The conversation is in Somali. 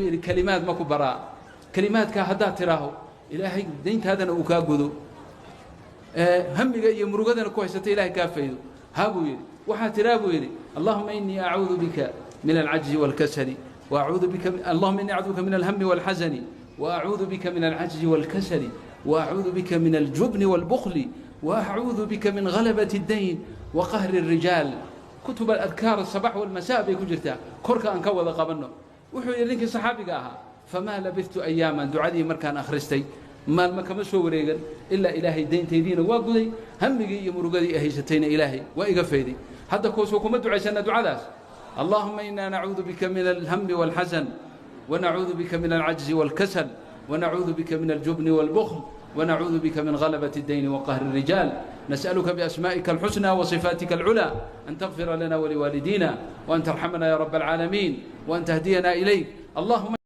Yidhi, kelimaad ma ku baraa? Kelimaadkaa haddaad tidhaaho, Ilaahay dayntaadana uu kaa gudo, hamiga iyo murugadana ku haysata Ilahay kaa faydo. Ha, buu yidhi. Waxaa tiraa, buu yidhi: "Allahuma inii acuudu bika min alcajzi wاlkasali وأعوذ بك، اللهم إني أعوذ بك من الهم والحزن، وأعوذ بك من العجز والكسل، وأعوذ بك من الجبن والبخل، وأعوذ بك من غلبة الدين وقهر الرجال." كتب الأذكار الصباح والمساء bay ku jirtaa. Korka aan ka wada qabanno. Wuxuu yidhi ninkii saxaabiga ahaa: "فما لبثت أياما", ducadii markaan akhristay maalmo kama soo wareegan, ilaa Ilaahay dayntaydiina waa guday, hamigii iyo murugadii ay haysatayna Ilaahay waa iga fayday. Hadda koosoo kuma ducaysana ducadaas? اللهم إنا نعوذ بك من الهم والحزن، ونعوذ بك من العجز والكسل، ونعوذ بك من الجبن والبخل، ونعوذ بك من غلبة الدين وقهر الرجال. نسألك بأسمائك الحسنى وصفاتك العلى أن تغفر لنا ولوالدينا، وأن ترحمنا يا رب العالمين، وأن تهدينا إليك. اللهم